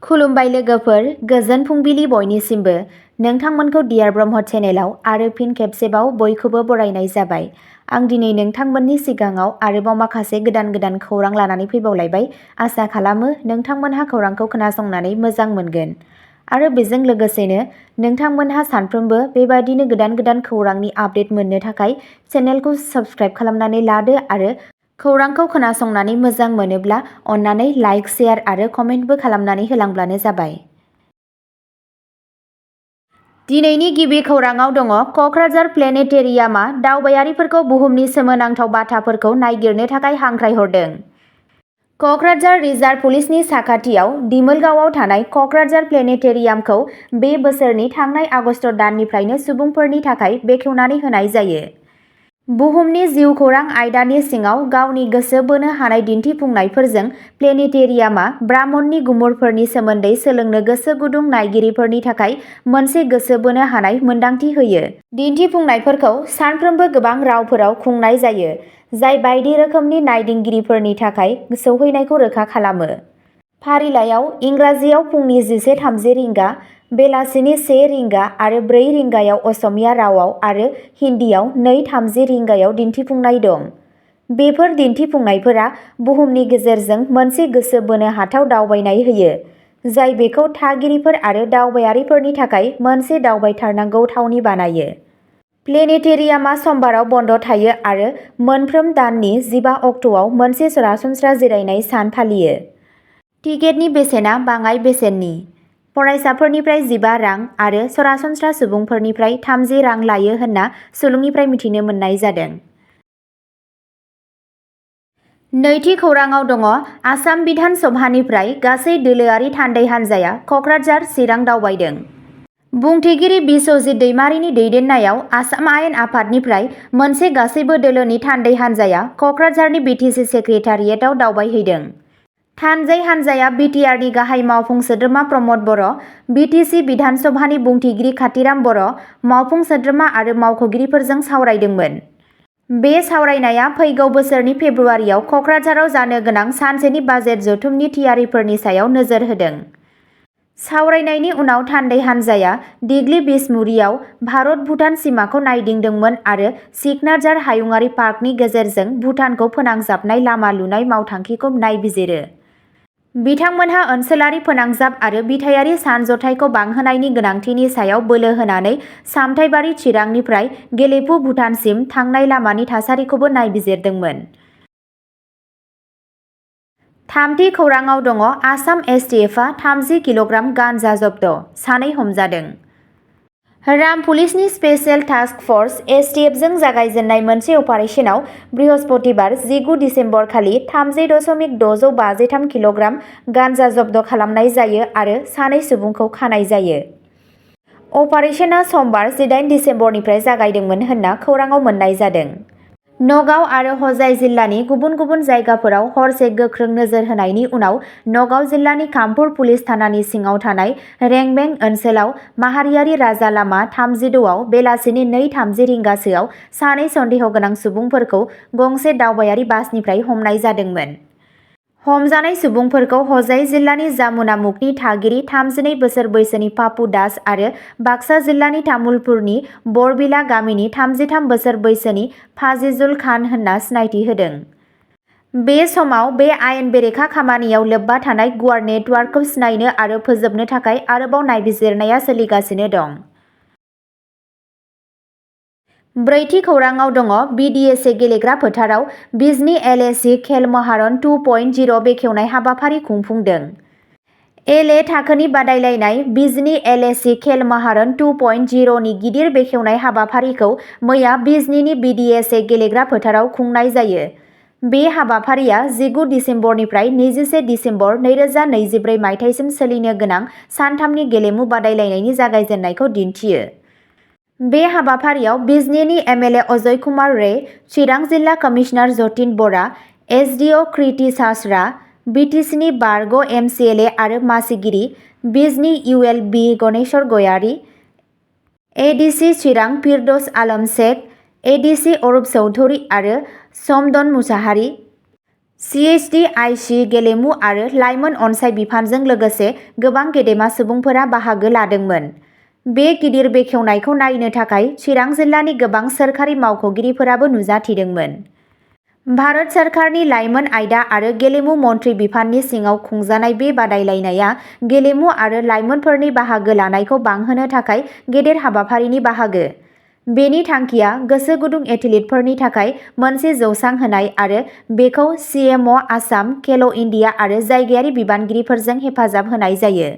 खुलुमबाय लोगोफोर, गोजोन फुंबिलि बयनिसिमबो। नोंथांमोनखौ डियार ब्रह्म चेनेलाव आरो फिन खेबसेबाव बयखौबो बरायनाय जाबाय। आं दिनै नोंथांमोननि सिगाङाव आरोबाव माखासे गोदान खौरां लानानै फैबावलायबाय। आसा खालामो नोंथांमोनहा खौरांखौ खोनासंनानै मोजां मोनगोन। आरो बेजों लोगोसेनो नोंथांमोनहा सानफ्रोमबो बेबायदिनो गोदान खौरांनि आपडेट मोननो थाखाय चेनेलखौ साबस्क्राइब खालामनानै लादो आरो खौरांखौ खोनासंनानै मोजां मोनोब्ला अन्नानै लाइक, शेयार आरो कमेन्टबो खालामनानै होलांब्लानो जाबाय। दिनैनि गिबि खौराङाव दङ क'क्राझार प्लेनेटेरियामआ दावबायारिफोरखौ बुहुमनि सोमोनांथाव बाथ्राफोरखौ नायगिरनो थाखाय हांख्रायहरदों। क'क्राझार रिजार्भ पुलिसनि साखाथियाव दिमोलगावआव थानाय क'क्राझार प्लेनेटेरियामखौ बे बोसोरनि थांनाय आगस्ट दाननिफ्रायनो सुबुंफोरनि थाखाय बेखेवनानै होनाय जायो। बुहुमनि जिउखौरां आयदानि सिङाव गावनि गोसो बोनो हानाय दिन्थिफुंनायफोरजों प्लेनेटेरियामआ ब्राह्मणनि गुमुरफोरनि सोमोन्दै सोलोंनो गोसो गुदुं नायगिरिफोरनि थाखाय मोनसे गोसो बोनो हानाय मोन्दांथि होयो। दिन्थिफुंनायफोरखौ सानफ्रोमबो गोबां रावफोराव खुंनाय जायो, जाय बायदि रोखोमनि नायदिंगिरिफोरनि थाखाय सौहैनायखौ रोखा खालामो। फारिलाइयाव इंराजियाव फुंनि 11:30 रिंगा, बेलासिनि 1 रिंगा आरो 4 रिंगायाव असमिया रावआव आरो हिन्दीआव 2:30 रिंगायाव दिन्थिफुंनाय दं। बेफोर दिन्थिफुंनायफोरा बुहुमनि गेजेरजों मोनसे गोसो बोनो हाथाव दावबायनाय होयो, जाय बेखौ थागिरिफोर आरो दावबायारिफोरनि थाखाय मोनसे दावबायथारनांगौ थावनि बानायो। प्लेनेटेरियामआ समबाराव बन्द थायो आरो मोनफ्रोम दाननि 15 अक्ट'आव मोनसे सरासनस्रा जिरायनाय सान फालियो। टिकेटनि बेसेना बाङाइ बेसेननि। फरायसाफोरनिफ्राय 15 रां आरो सरासनस्रा सुबुंफोरनिफ्राय 30 रां लायो होनना सुलुंनिफ्राय मिथिनो मोननाय जादों। नैथि खौराङाव दङ आसाम बिधान सभानिफ्राय गासै दोलोआरि थान्दै हान्जाया क'क्राझार, चिरां दावबायदों। बुंथिगिरि बिस्वजित दैमारिनि दैदेननायाव आसाम आयेन आफादनिफ्राय मोनसे गासैबो दोलोनि थान्दै हान्जाया क'क्राझारनि बिटिसि सेक्रेटारियेटआव दावबायहैदों। थान्दै हान्जाया बिटिआरनि गाहाय मावफुं सोद्रोमा प्रमद बर', बिटिसि बिधान सभानि बुंथिगिरि खाथिराम बर', मावफुं सोद्रोमा आरो मावख'गिरिफोरजों सावरायदोंमोन। बे सावरायनाया फैगौ बोसोरनि फेब्रुआरियाव क'क्राझाराव जानो गोनां सानसेनि बाजेट जथुमनि थियारिफोरनि सायाव नोजोर होदों। सावरायनायनि उनाव थान्दै हान्जाया दिग्लि बिसमुरियाव भारत-भुटान सिमाखौ नायदिंदोंमोन आरो सिकनाझार हायुङारि पार्कनि गेजेरजों भुटानखौ फोनांजाबनाय लामा लुनाय मावथांखिखौ नायबिजिरो। बिथांमोनहा ओनसोलारि फोनांजाब आरो बिथायारि सानज'थायखौ बांहोनायनि गोनांथिनि सायाव बोलो होनानै सामथाइबारि चिरांनिफ्राय गेलेफु भुटानसिम थांनाय लामानि थासारिखौबो नायबिजिरदोंमोन। थामथि खौराङाव दङ आसाम एसटिएफआ 30 किल'ग्राम गान्जा जब्द, 2 हमजादों। राम पुलिसनि स्पेशेल टास्क फर्स एसटिएफजों जागायजेन्नाय मोनसे अपारेसनाव बृहस्पतिबार 19 दिसेम्बर खालि 30.653 किल'ग्राम गान्जा जब्द खालामनाय जायो आरो 2 सुबुंखौ खानाय जायो। अपारेसना समबार 18 दिसेम्बरनिफ्राय जागायदोंमोन होनना खौराङाव मोन्नाय जादों। नगाव आरो हजाइ जिल्लानि गुबुन जायगाफोराव हरसे गोख्रों नोजोर होनायनि उनाव नगाव जिल्लानि कामपुर पुलिस थानानि सिङाव थानाय रेंबें ओनसोलाव माहारियारि राजा लामा 36 आव बेलासिनि 2:30 रिंगासोआव 2 सन्देह गोनां सुबुंफोरखौ गंसे दावबायारि बासनिफ्राय हमनाय जादोंमोन। हमजानाय सुबुंफोरखौ हजाइ जिल्लानि जामुनामुखनि थागिरि 32 बोसोर बैसोनि पापु दास आरो बाक्सा जिल्लानि तामुलपुरनि बरबिला गामिनि 33 बोसोर बैसोनि फाजिजुल खान होनना सिनायथि होदों। बे समाव बे आयेन बेरेखा खामानियाव लोब्बा थानाय गुवार नेटवार्कखौ सिनायनो आरो फोजोबनो थाखाय आरोबाव नायबिजिरनाया सोलिगासिनो दं। ब्रैथि खौराङाव दङ बिडिएसए गेलेग्रा फोथाराव बिजनी एलएसी खेल महारन 2.0 बेखेवनाय हाबाफारि खुंफुंदों। एलए थाखोनि बादायलायनाय बिजनी एलएसी खेल महारन 2.0 नि गिदिर बेखेवनाय हाबाफारिखौ मैया बिजनीनि बिडिएसए गेलेग्रा फोथाराव खुंनाय जायो। बे हाबाफारिया 19 दिसेम्बरनिफ्राय 21 दिसेम्बर 2024 मायथाइसिम सोलिनो गोनां सानथामनि गेलेमु बादायलायनायनि जागायजेन्नायखौ दिन्थियो। बे हाबाफारियाव बिजनीनि एमएलए अजय कुमार रे, चिरां जिल्ला कमिसनार जतिन बरा, एसडिअ कृति सासरा, बिटिसिनि बारग' एमसिएलए आरो मासिगिरि, बिजनी इउएलबि गणेश्वर गयारी, एडिसि चिरां फिरदौस आलम शेख, एडिसि अरुप चौधुरी आरो समदन मुसाहारि, CHD IC गेलेमु आरो लाइमोन अनसाय बिफानजों लोगोसे गोबां गेदेमा सुबुंफोरा बाहागो लादोंमोन। बे गिदिर बेखेवनायखौ नायनो थाखाय चिरां जिल्लानि गोबां सोरखारि मावख'गिरिफोराबो नुजाथिदोंमोन। भारत सोरखारनि लाइमोन आयदा आरो गेलेमु मन्थ्रि बिफाननि सिङाव खुंजानाय बे बादायलायनाया गेलेमु आरो लाइमोनफोरनि बाहागो लानायखौ बांहोनो थाखाय गेदेर हाबाफारिनि बाहागो। बेनि थांखिया गोसो गुदुं एथलीटफोरनि थाखाय मोनसे जौसां होनाय आरो बेखौ CMO आसाम, खेल इन्डिया आरो जायगायारि बिबानगिरिफोरजों हेफाजाब होनाय जायो।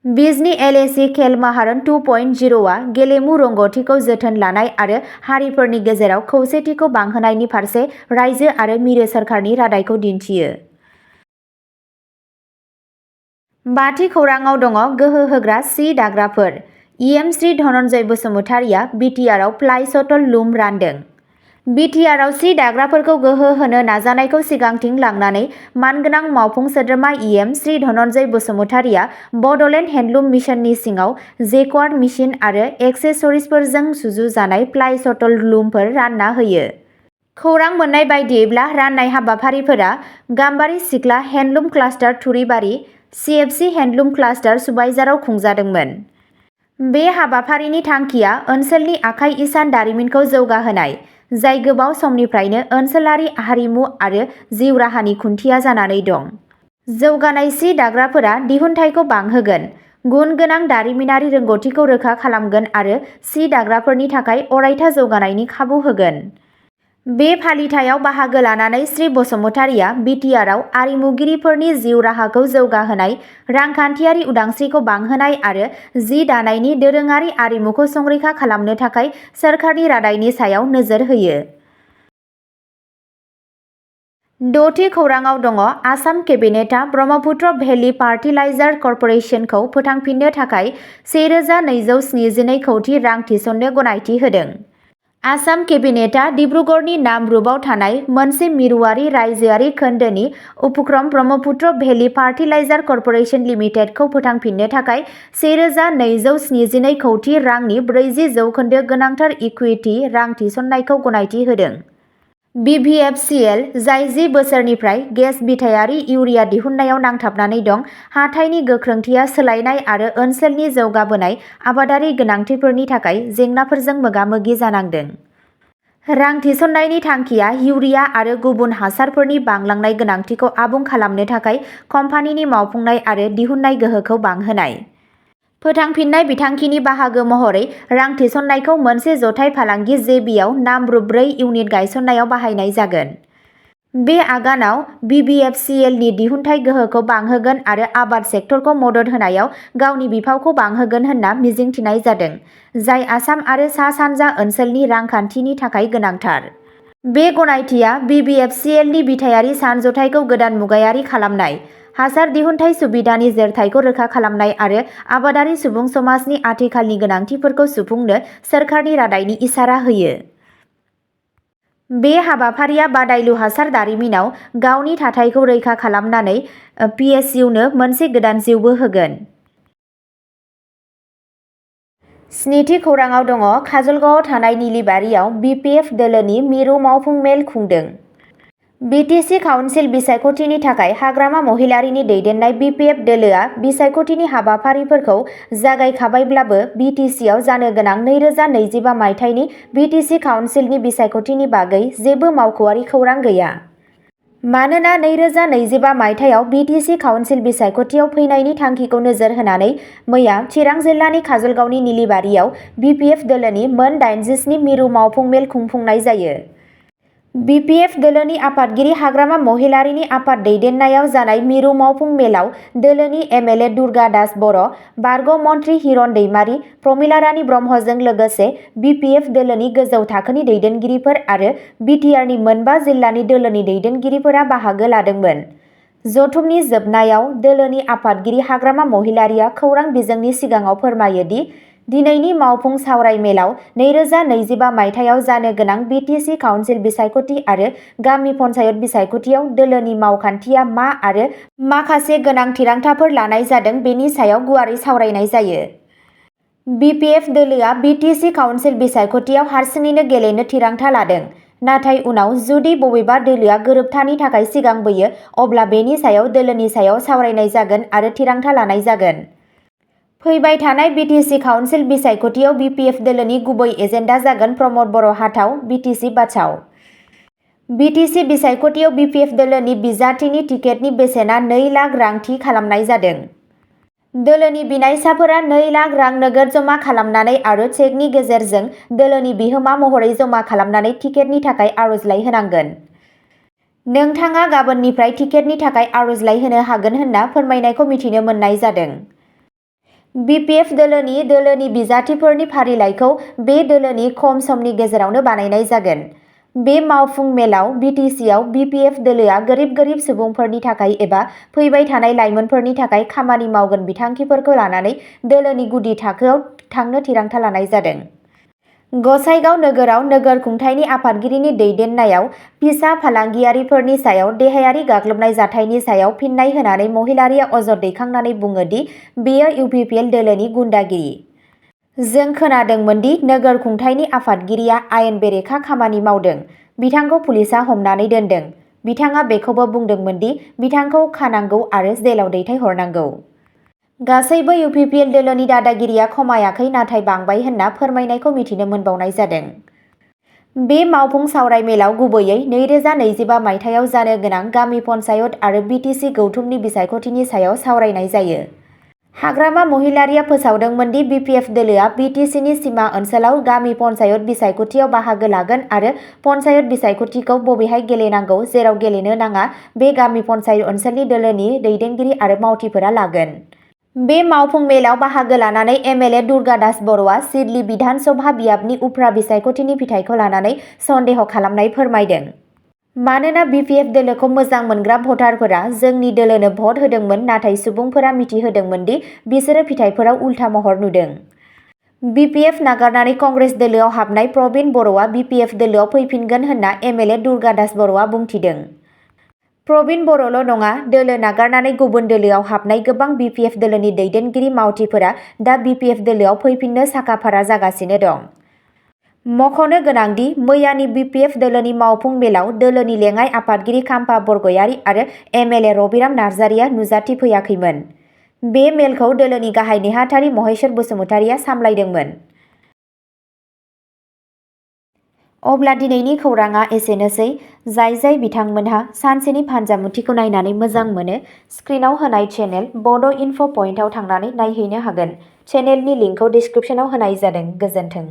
बिजनी LAC खेल महारन 2.0 आ गेलेमु रोंग'थिखौ जोथोन लानाय आरो हारिफोरनि गेजेराव खौसेथिखौ बांहोनायनि फारसे रायजो आरो मिरु सोरखारनि रादायखौ दिन्थियो। बाथि खौराङाव दङ गोहो होग्रा सि दाग्राफोर। EM श्री धनन्जय बसुमतारिया BTRआव फ्लाइ शटल लुम रानदों। BTRआव सि दाग्राफोरखौ गोहो होनो नाजानायखौ सिगांथिं लांनानै मानगोनां मावफुं सोद्रोमा EM श्री धनन्जय बसुमतारिया बड'लेण्ड हेन्डलुम मिशननि सिङाव जेक्वार्ड मेसिन आरो एक्सेसरिजफोरजों सुजुजानाय फ्लाइ शटल लुमफोर रानना होयो। खौरां मोननाय बायदियैब्ला राननाय हाबाफारिफोरा गाम्बारि सिख्ला हेन्डलुम क्लास्टार थुरिबारि, CFC हेन्डलुम क्लास्टार सुबाइजाराव खुंजादोंमोन। बे हाबाफारिनि थांखिया ओनसोलनि आखाइ इसान दारिमिनखौ जौगाहोनाय, जाय गोबाव समनिफ्रायनो ओनसोलारि हारिमु आरो जिउ राहानि खुन्थिया जानानै दं। जौगानाय सि दाग्राफोरा दिहुनथायखौ बांहोगोन, गुन गोनां दारिमिनारि रोंग'थिखौ रोखा खालामगोन आरो सि दाग्राफोरनि थाखाय अरायथा जौगानायनि खाबु होगोन। बे फालिथायाव बाहागो लानानै श्री बसुमतारिया BTRआव आरिमुगिरिफोरनि जिउ राहाखौ जौगाहोनाय, रांखान्थियारि उदांस्रिखौ बांहोनाय आरो जि दानायनि दोरोङारि आरिमुखौ संरैखा खालामनो थाखाय सोरखारनि रादायनि सायाव नोजोर होयो। द'थि खौराङाव दङ आसाम केबिनेटआ ब्रह्मपुत्र भेलि फार्टिलाइजार कर्प'रेसनखौ फोथांफिन्नो थाखाय 1,272 कौटि रां थिसननो गनायथि होदों। आसाम केबिनेटआ डिब्रुगड़नि नामरुपआव थानाय मोनसे मिरुआरि रायजोआरि खोन्दोनि उपक्रम ब्रह्मपुत्र भेलि फार्टिलाइजार कर्प'रेसन लिमिटेडखौ फोथांफिन्नो थाखाय 1,272 कौटि रांनि 40% गोनांथार इकुइटि रां थिसननायखौ गनायथि होदों। BVFCL, जाय 10 बोसोरनिफ्राय गेस बिथायारि इउरिया दिहुन्नायाव नांथाबनानै दं, हाथाइनि गोख्रोंथिया सोलायनाय आरो ओनसोलनि जौगाबोनाय आबादारि गोनांथिफोरनि थाखाय जेंनाफोरजों मोगा-मोगि जानांदों। रां थिसननायनि थांखिया इउरिया आरो गुबुन हासारफोरनि बांलांनाय गोनांथिखौ आबुं खालामनो थाखाय कम्पानिनि मावफुंनाय आरो दिहुन्नाय गोहोखौ बांहोनाय। फोथांफिन्नाय बिथांखिनि बाहागो महरै रां थिसननायखौ मोनसे जथाय फालांगि JVआव नामरुप 4 इउनिट गायसन्नायाव बाहायनाय जागोन। बे आगानाव BVFCLनि दिहुन्थाय गोहोखौ बांहोगोन आरो आबाद सेक्टरखौ मदद होनायाव गावनि बिफावखौ बांहोगोन होनना मिजिंथिनाय जादों, जाय आसाम आरो सा-सानजा ओनसोलनि रांखान्थिनि थाखाय गोनांथार। बे गनायथिया BVFCLनि बिथायारि सानज'थायखौ गोदान मुगायारि खालामनाय, हासार दिहुन्थाय सुबिदानि जोरथायखौ रोखा खालामनाय आरो आबादारि सुबुं समाजनि आथिखालनि गोनांथिफोरखौ सुफुंनो सोरखारनि रादायनि इसारा होयो। बे हाबाफारिया बादायलु हासार दारिमिनाव गावनि थाथायखौ रैखा खालामनानै PSUनो मोनसे गोदान जिउबो होगोन। स्निथि खौराङाव दङ काजलगावआव थानाय निलिबारियाव BPF दोलोनि मिरु मावफुं मेल खुंदों। BTC काउन्सिल बिसायख'थिनि थाखाय हाग्रामा महिलारीनि दैदेननाय BPF दोलोआ बिसायख'थिनि हाबाफारिफोरखौ जागायखाबायब्लाबो BTCआव जानो गोनां 2025 मायथाइनि BTC काउन्सिलनि बिसायख'थिनि बागै जेबो मावख'आरि खौरां गैया। मानोना 2025 मायथाइयाव BTC काउन्सिल बिसायख'थियाव फैनायनि थांखिखौ नोजोर होनानै मैया चिरां जिल्लानि काजलगावनि निलिबारियाव BPF दोलोनि मोन 87 मिरु मावफुं मेल खुंफुंनाय जायो। BPF दोलोनि आफादगिरि हाग्रामा महिलारीनि आफाद दैदेननायाव जानाय मिरु मावफुं मेलाव दोलोनि MLA दुर्गा दास बर', बारग' मन्थ्रि हिरन दैमारि, प्रमिला रानी ब्रह्मजों लोगोसे BPF दोलोनि गोजौ थाखोनि दैदेनगिरिफोर आरो BTRनि मोनबा जिल्लानि दोलोनि दैदेनगिरिफोरा बाहागो लादोंमोन। जथुमनि जोबनायाव दोलोनि आफादगिरि हाग्रामा महिलारीया खौरां बिजोंनि सिगाङाव फोरमायो दि दिनैनि मावफुं सावराय मेलाव 2025 मायथाइयाव जानो गोनां BTC काउन्सिल बिसायख'थि आरो गामि पन्चायत बिसायख'थियाव दोलोनि मावखान्थिया मा आरो माखासे गोनां थिरांथाफोर लानाय जादों बेनि सायाव गुवारै सावरायनाय जायो। BPF दोलोआ BTC काउन्सिल बिसायख'थियाव हारसिङैनो गेलेनो थिरांथा लादों, नाथाय उनाव जुदि बबेबा दोलोआ गोरोबथानि थाखाय सिगांबोयो अब्ला बेनि सायाव दोलोनि सायाव सावरायनाय जागोन आरो थिरांथा लानाय जागोन। फैबाय थानाय BTC काउन्सिल बिसायख'थियाव BPF दोलोनि गुबै एजेन्डा जागोन प्रमद बर' हाथाव BTC बाचाव। BTC बिसायख'थियाव BPF दोलोनि बिजाथिनि टिकेटनि बेसेना 2 लाख रां थि खालामनाय जादों। दोलोनि बिनायसाफोरा 2 लाख रां नोगोद जमा खालामनानै आरो चेकनि गेजेरजों दोलोनि बिहोमा महरै जमा खालामनानै टिकेटनि थाखाय आर'जलाइ होनांगोन। नोंथाङा गाबोननिफ्राय टिकेटनि थाखाय आर'जलाइ होनो हागोन होनना फोरमायनायखौ मिथिनो मोननाय जादों। BPF दोलोनि बिजाथिफोरनि फारिलाइखौ बे दोलोनि खम समनि गेजेरावनो बानायनाय जागोन। बे मावफुं मेलाव BTCआव BPF दोलोआ गोरिब सुबुंफोरनि थाखाय एबा फैबाय थानाय लाइमोनफोरनि थाखाय खामानि मावगोन बिथांखिफोरखौ लानानै दोलोनि गुदि थाखोआव थांनो थिरांथा लानाय जादों। गसाइगाव नोगोराव नोगोर खुंथायनि आफादगिरिनि दैदेननायाव फिसा फालांगियारिफोरनि सायाव देहायारि गाग्लोबनाय जाथायनि सायाव फिन्नाय होनानै महिलारिया अजद दैखांनानै बुङो दि बेयो UPPL दोलोनि गुन्डागिरि। जों खोनादोंमोन दि नोगोर खुंथायनि आफादगिरिया आयेन बेरेखा खामानि मावदों, बिथांखौ पुलिसआ हमनानै दोनदों। बिथाङा बेखौबो बुंदोंमोन दि बिथांखौ खानांगौ आरो जेलाव दैथायहरनांगौ। गासैबो UPPL दोलोनि दादागिरिया खमायाखै नाथाय बांबाय होनना फोरमायनायखौ मिथिनो मोनबावनाय जादों। बे मावफुं सावरायमेलाव गुबैयै 2025 मायथाइयाव जानो गोनां गामि पन्चायत आरो BTC गौथुमनि बिसायख'थिनि सायाव सावरायनाय जायो। हाग्रामा महिलारिया फोसावदोंमोन दि BPF दोलोआ BTCनि सिमा ओनसोलाव गामि पन्चायत बिसायख'थियाव बाहागो लागोन आरो पन्चायत बिसायख'थिखौ बबेहाय गेलेनांगौ जेराव गेलेनो नाङा बे गामि पन्चायत ओनसोलनि दोलोनि दैदेनगिरि आरो मावथिफोरा लागोन। बे मावफुं मेलाव बाहागो लानानै MLA दुर्गा दास बर'आ सिडली बिधान सभा बियाबनि उफ्रा बिसायख'थिनि फिथाइखौ लानानै सन्देह खालामनाय फोरमायदों। मानोना BPF दोलोखौ मोजां मोनग्रा भटारफोरा जोंनि दोलोनो भट होदोंमोन नाथाय सुबुंफोरा मिथिहोदोंमोन दि बिसोरो फिथाइफोराव उल्था महर नुदों। BPF नागारनानै कंग्रेस दोलोआव हाबनाय प्रबिन बर'आ BPF दोलोआव फैफिनगोन होनना MLA दुर्गा दास बर'आ बुंथिदों। प्रबिन बर'ल' नङा, दोलो नागारनानै गुबुन दोलोआव हाबनाय गोबां BPF दोलोनि दैदेनगिरि मावथिफोरा दा BPF दोलोआव फैफिननो साखाफारा जागासिनो दं। मख'नो गोनांदि मैयानि BPF दोलोनि मावफुं मेलाव दोलोनि लेङाइ आफादगिरि खाम्फा बरगयारी आरो MLA रबिराम नार्जारिया नुजाथिफैयाखैमोन। बे मेलखौ दोलोनि गाहाय नेहाथारि महेश्वर बसुमतारिया सामलायदोंमोन। अब्ला दिनैनि खौराङा एसेनोसै। जाय बिथांमोनहा सानसेनि फानजामुथिखौ नायनानै मोजां मोनो, स्क्रिनाव होनाय चेनेल बड' इनफ' पइन्टआव थांनानै नायहैनो हागोन। चेनेलनि लिंकखौ डिस्क्रिप्शनाव होनाय जादों। गोजोन्थों।